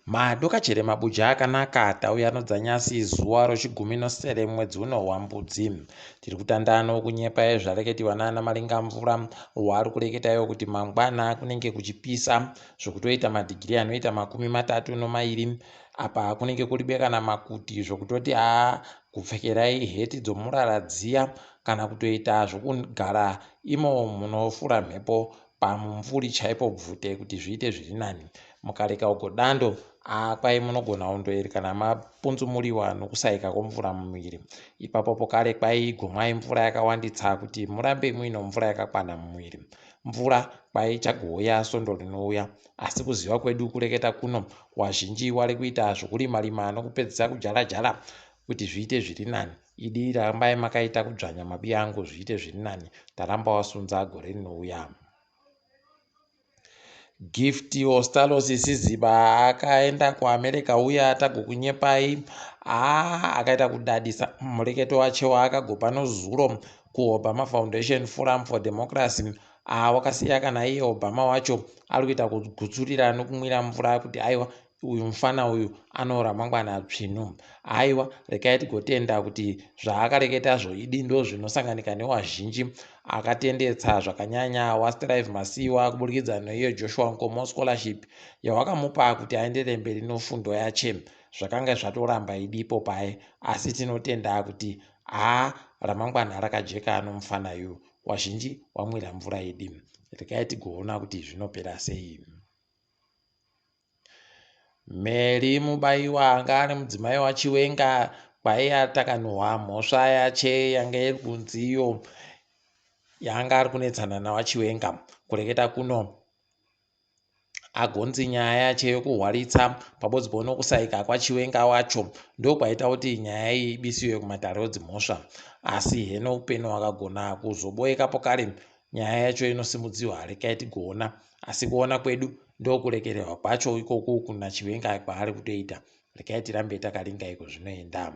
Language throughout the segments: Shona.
Madokachere mabuja akanaka tauya nodzanyasi zuva rochigumi nosere mwedzi uno waMbudzi. Tiri kutanda nokunyepa zvareketiwa nana Maringamvura wari kureketa iwo kuti mangwana kunenge kuchipisa zvokutoita madhigiri anoita 32 apa kunenge kuribe kana makuti zvokutoti haa kupfekerai heti dzomurara dziya kana kutoita zvokugara imo munofura mhepo pamumvuri chaipo bvute kuti zviite zviri nani. Mukareka ugo dando aa kwai munogona kundoerekana mapunzumuriwa nokusaika kwomvura mumuviri. Ipapo pokare kwai gomwai mvura yakawanditsa kuti murambe muine mvura yakakwana mumuviri. Mvura kwai ichagouya svondo rinouya. Asi kuziva kwedu kureketa kuno wazhinji wari kuita zvokurima rima nokupedzisa kujara jara kuti zviite zviri nani. Idi rambai makaita kudzvanya mabiya angu zviite zviri nani. Taramba wasunza gore rinouya. Gift Ostalos Siziba akaenda kuAmerica uya tagokunyepai haa akaita kudadisa mureketo wache waakagopa nozuro kuObama Foundation Forum for Democracy aa wakasiya kana iye Obama wacho ari kuita kugutsurira nokumwira mvura kuti aiwa uyu mufana uyu ano ramangwana tsvinu. Haiwa rekai tigotenda kuti zvaakareketazvo idi ndozvinosanganika newazhinji. Akatendetsa zvakanyanya waStrive Masiyiwa kuburikidza neiyo Joshua Nkomo Scholarship yawakamupa kuti aenderere mberi nofundo yache. Zvakanga zvatoramba idipo paye asi tinotenda kuti haa ramangwana rakajeka nomufana yu. Wazhinji wamwira mvura idi. Rekai tigoona kuti zvinopera sei. Mary Mubaiwa anga ari mudzimai waChiwenga kwaiya takanhuhwa mhosva yache yanga iri kunzi iyo yaanga ari kunetsana nawaChiwenga. Kureketa kuno agonzi nyaya yache yokuhwaritsa pabodzipo nokusaika kwaChiwenga wacho ndokwaita kuti nyaya iyi ibisiwe kumatare odzimhosva. Asi heno upeno wakagona kuzoboeka pokare nyaya yacho inosimudziwa rekai tigoona asi kuona kwedu ndokurekererwa kwacho ikoku kuna Chiwenga kwaari kutoita rekai tirambe takaringa iko zvinoenda.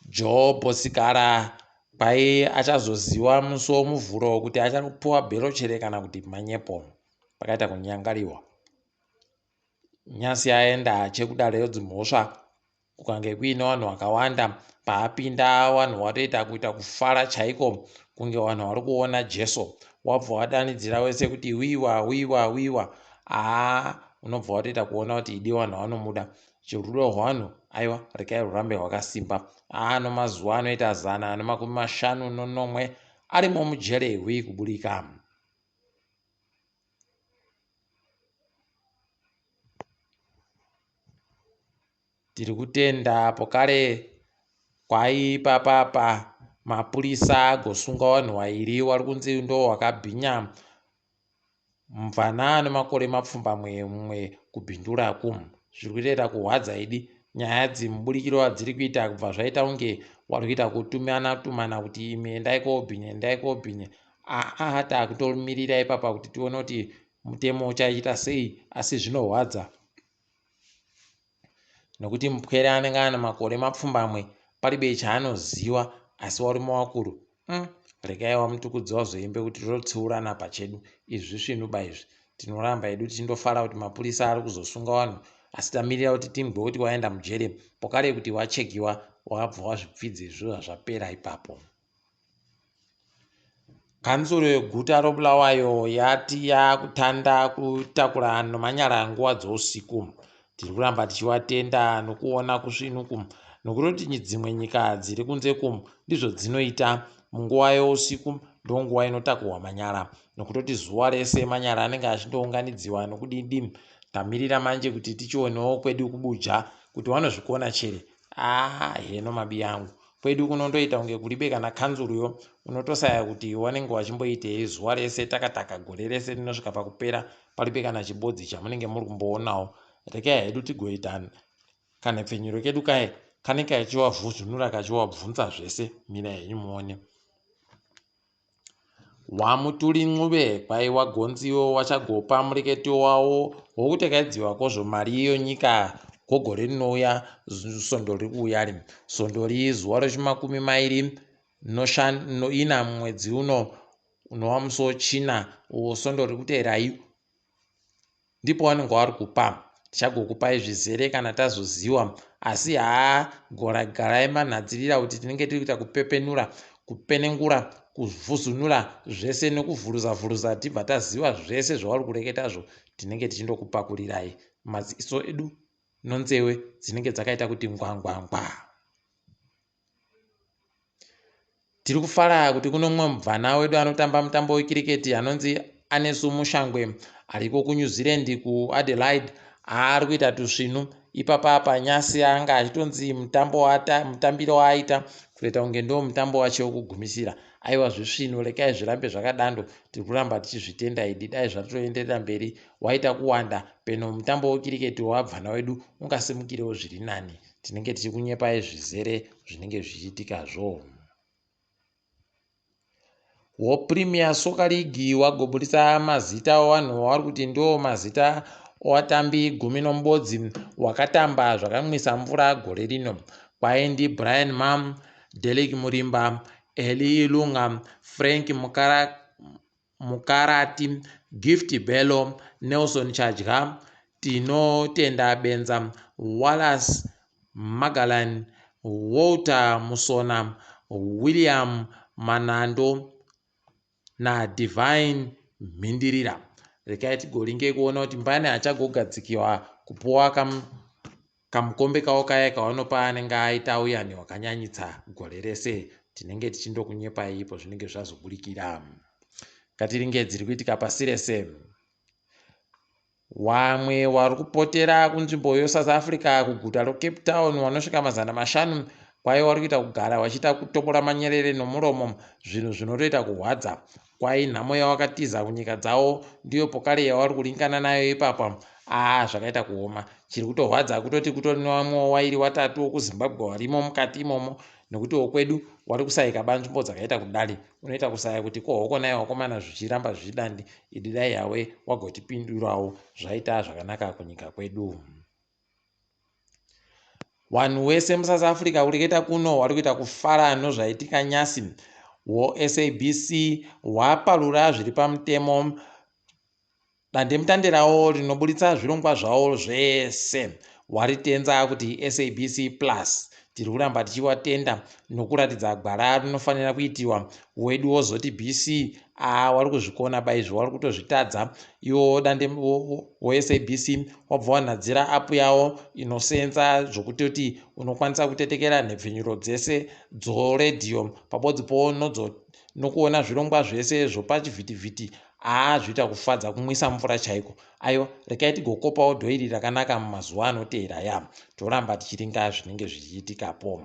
Job Sikhala kwai achazoziwa musi woMuvhuro kuti achapuwa bhero chere kana kuti manyepo pakaita kunyangariwa nyasi aenda chekudare yodzimhosva Kukange kuine vanhu vakawanda paapinda vanhu watoita kuita kufara chaiko kunge vanhu vari kuona Jesu. Wabva wadanidzira wese kuti wiwa wiwa wiwa haa unobva watoita kuona kuti idi vanhu vanomuda. Rudo rwavanhu aiwa rekai rwurambe rwakasimba. Haa nomazuva anoita 157 arimo mujere hwii kuburika. Tiri kutenda pokare kwai ipapapa mapurisa agosunga wanhu wairi wari kunzi ndo wakabhinya mubvana ane makore mapfumbamwe mumwe kuBindura ku. Zviri kutoita kuhwadza idi nyaya dzi muburikiro wadziri kuita kubva zvaita kunge wari kuita kutumana tumana kuti imi endai kobhinya endai kobhinya aa takutomirira ipapa kuti tione kuti mutemo uchaita sei asi zvinohwadza. Nokuti mupwere anenge ane makore mapfumbamwe paribe chaanoziwa asi warume wakuru umm regai waMutukudzi wazoimbe kuti totsiurana pachedu izvi zvisvinuba izvi. Tinoramba hedu tichindofara kuti mapurisa ari kuzosunga wanhu asi tamirira kuti tinzwe kuti waenda mujere pokare kuti wachekiwa wabva wazvipfidza izvozvo zvapera ipapo. Kanzuru yeguta roBulawayo yati yakutanda kutakura nomanyara nguva dzousiku. Tiri kuramba tichivatenda nokuona kusvinuku nokutoti dzimwe nyika dziri kunze uku ndizvo dzinoita. Munguva yousiku ndonguva inotakurwa manyara nokutoti zuva rese manyara anenge achindounganidziwa nokudidi. Tamirira manje kuti tichionewo kwedu kuBuja kuti vanozvikona chere. Haa heno mabiyangu. Kwedu kunondoita kunge kuribe kana kanzuruyo unotosaya kuti wanenge wachimboitei zuva rese takataka gore rese rinosvika pakupera paribe kana chibodzi chamunenge muri kumboonawo. Rekai hedu tigoita kanhepfenyuro kedu kaye kanenge kachiwavhuzvunura kachiwabvunza zvese mirai henyu muone. WaMutuli Ncube kwai waGonziwo wachagopa mureketo wawo wokutekaidziwa kozvo mari yonyika kwogore rinouya svondo riri kuuya ri svondo ri zuva rechimakumi mairi noina mumwedzi uno unova musi wechina uwo svondo riri kuteerayi. Ndipo wanenge wari kupa. Tichagokupai zvizere kana tazoziwa. Asi haa gora garai manhadzirira kuti tinenge tiri kuita kupepenura, kupenengura, kuvhuzunura zvese nekuvhuruza vhuruza tibva taziwa zvese zvauri kureketazvo. Tinenge tichindokupakurirai. Maziso edu nonzewe dzinenge dzakaita kuti ngwangwangwa. Tiri kufara kuti kuno mumwe mubvana wedu anotamba mutambo wekiriketi anonzi Anesu Mushangwe ariko kuNew Zealand kuAdelaide ari kuita tusvinu ipapa apa nyasi anga achitonzi mutambo wata mutambiro waaita kutoita kunge ndo mutambo wacho wekugumisira aiwa zvisvinu rekai zvirambe zvakadando tiri kuramba tichizvitenda idi dai zvatoenderera mberi waita kuwanda peno mutambo wekiriketi wabvana wedu ungasimukirewo zviri nani Tinenge tichikunyepai zvizere zvinenge zvichiitikazvo. WoPremier Soccer League wagoburitsa mazita evanhu wavari kuti ndo mazita ovatambi gumi nomubodzi wakatamba zvakamwisa mvura gore rino. Kwaindi Brian Mam, Delic Murimba, Eli Ilunga, Frank Mukara, Mukarati, Gift Bello, Nelson Chadya, Tinotenda Benza, Wallace Magalan, Walter Musona, William Manando naDivine Mhindirira. Rekai tigoringe kuona kuti mbani achagogadzikiwa kupuwa kam Kamukombe kawo kaya kawanopa anenge aita uyani wakanyanyitsa gore rese tinenge tichindokunyepai ipo zvinenge zvazoburikira. Ngatiringe dziri kuitika pasi rese. Wamwe wari kupotera kunzvimbo yoSouth Africa kuguta roCape Town wanosvika 500 kwai wari kuita kugara wachiita kutobora manyerere nomuromo zvinhu zvinotoita kuhwadza. Kwai nhamo yawakatiza kunyika dzawo ndiyo pokare yawari kuringana nayo ipapa aa zvakaita kuoma. Chiri kutorwadza kutoti kutori nevamwewo wairi watatu wokuZimbabwe warimo mukati imomo nekuti wokwedu wari kusaika ba nzvimbo dzakaita kudari unoita kusaya kuti ko hoko naye wakomana zvichiramba zvichidandi idi dai yawe wagotipindurawo zvaita zvakanaka kunyika kwedu. Wanhu wese muSouth Africa kureketa kuno wari kuita kufara nozvaitika nyasi woSABC waparura zviri pamutemo Dandemutande rawo rinoburitsa zvirongwa zvawo zvese waritenza kuti SABC Plus. Tiri kuramba tichiwatenda nokuratidza gwara rinofanira kuitiwa. Wedu wozoti BC aa wari kuzvikona ba izvi wari kutozvitadza. Iwo dande weSABC wabva wanhadzira app yawo inosenza zvokutoti unokwanisa kutetekera nhepfenyuro dzese dzoredhiyo pabodzi po nokuona zvirongwa zvese zvopachivhitivhiti Haa zvoita kufadza kumwisa mvura chaiko. Aiwa rekai tigokopawo dhoiri rakanaka mumazuva anoteera ya. Toramba tichiringa zvinenge zvichiitikapo.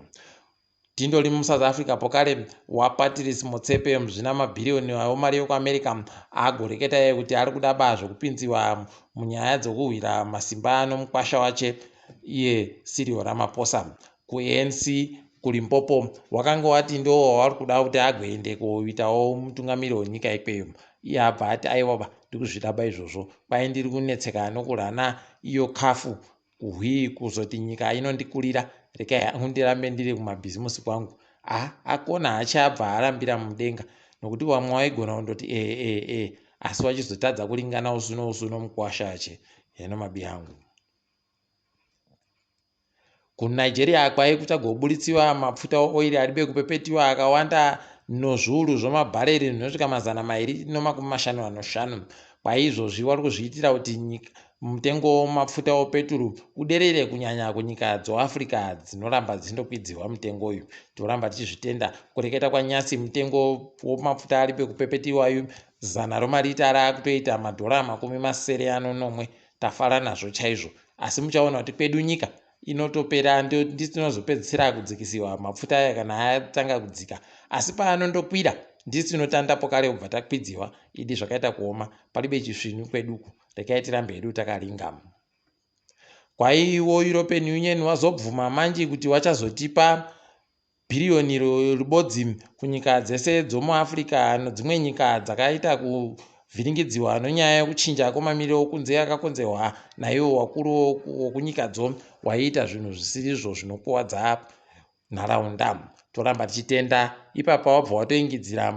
Tindori muSouth Africa pokare waPatrice Motsepe muzvina mabhiriyoni wemari yekuAmerica agoreketa iye kuti ari kuda ba zvekupinziwa munyaya dzokuhwira masimba nomukwasha wache iye Cyril Ramaphosa. KuANC kuLimpopo wakange wati ndiwo wavari kuda kuti agoende koitawo mutungamiri wenyika ikweyo. Iye abva ati aiwa ba ndikuzvidaba izvozvo. Kwai ndiri kunetseka nokurana iyo kafu kuhwii kuzoti nyika inondikurira rekai hangu ndirambe ndiri kumabhizimusi kwangu. Ah akona hache abva arambira mudenga nokuti vamwe waigona kundoti ehe ehe ehe asi wachizotadza kuringana usu nousu nomukuwasha ache heno mabiyangu. KuNigeria kwai kuchagoburitsiwa mapfuta oiri aribe kupepetiwa akawanda nozviuru zvomabhareri zvinosvika 255. Kwai izvozvi wari kuzviitira kuti nyika mutengo wemafuta opeturu uderere kunyanya kunyika dzoAfrica dzinoramba dzichindokwidziwa mutengo uyu. Toramba tichizvitenda kureketa kwaNyasi mutengo wemafuta aribe kupepetiwa uyu zana romarita raakutoita madhora 77 tafara nazvo chaizvo asi muchaona kuti kwedu nyika inotopera nditinozopedzisira kudzikisiwa mapfuta aya kana atanga kudzika asi paanondokwira ndisi tinotandapo kare kubva takwidziwa idi zvakaita kuoma palibe chisvinu kweduku rekai tirambe hedu takaringa kwaiwo European Union wazobvuma manji kuti wachazotipa bhiriyoni ribodzi kunyika dzese dzomuAfrica nedzimwe nyika dzakaita kuvhiringidziwa nonyaya yekuchinja kwemamiriro okunze akakonzerwa naiwo wakuru wokunyikadzo waiita zvinhu zvisirizvo zvinokuwadza nharaunda. Toramba tichitenda ipapa wabva watoingidzira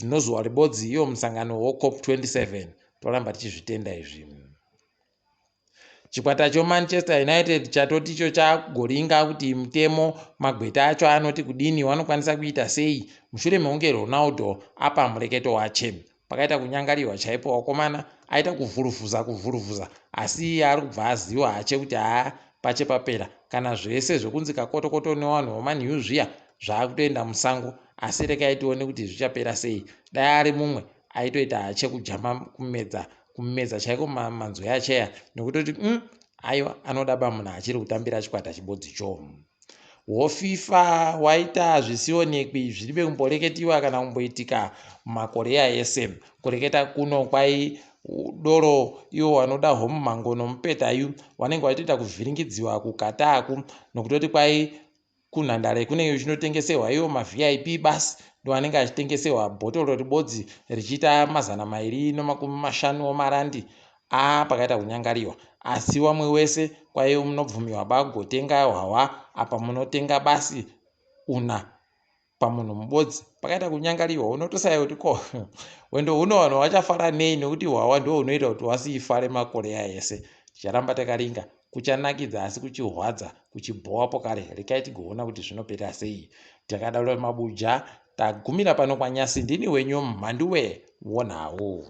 nozuva ribodzi iwo musangano woCop 27. Toramba tichizvitenda izvi. Chikwata choManchester United chatoticho chagoringa kuti mutemo magweta acho anoti kudini wanokwanisa kuita sei mushure mekunge Ronaldo apa mureketo wache. Pakaita kunyangariwa chaipo wakomana aita kuvhuruvhuza kuvhuruvhuza asi iye ari kubva aziwa hache kuti haa pache papera kana zvese zvekunzi kakotokoto nevanhu veMan U zviya zvaakutoenda musango asi rekai tione kuti zvichapera sei. Dai ari mumwe aitoita hache kujama kumedza kumedza chaiko manzwi acheya nekutoti aiwa anoda ba munhu achiri kutambira chikwata chibodzicho. WoFIFA waita zvisionekwi zviribe kumboreketiwa kana kumboitika mumakore ese. Kureketa kuno kwai doro iwo wanoda homumango nomupetayu wanenge waitoita kuvhiringidziwa kukataku nokutoti kwai kunhandare kunenge kuchinotengeserwa iwo maVIP basi ndo anenge achitengeserwa bhotoro ribodzi richiita 250 omarandi. A pakaita kunyangariwa asi wamwe wese kwai munobvumiwa bagotenga hwawa apa munotenga basi una pamunhu mubodzi. Pakaita kunyangariwa unotosaya kuti ko wendo huno vanhu vachafara nei nekuti hwawa ndo hunoita kuti wasiifare makore aya ese. Ticharamba takaringa kuchanakidza asi kuchihwadza kuchibhowapo kare. Rekai tigoona kuti zvinopera sei. Takadaro mabuja tagumira pano kwanyasi. Ndini wenyu Mhanduwe wonhau.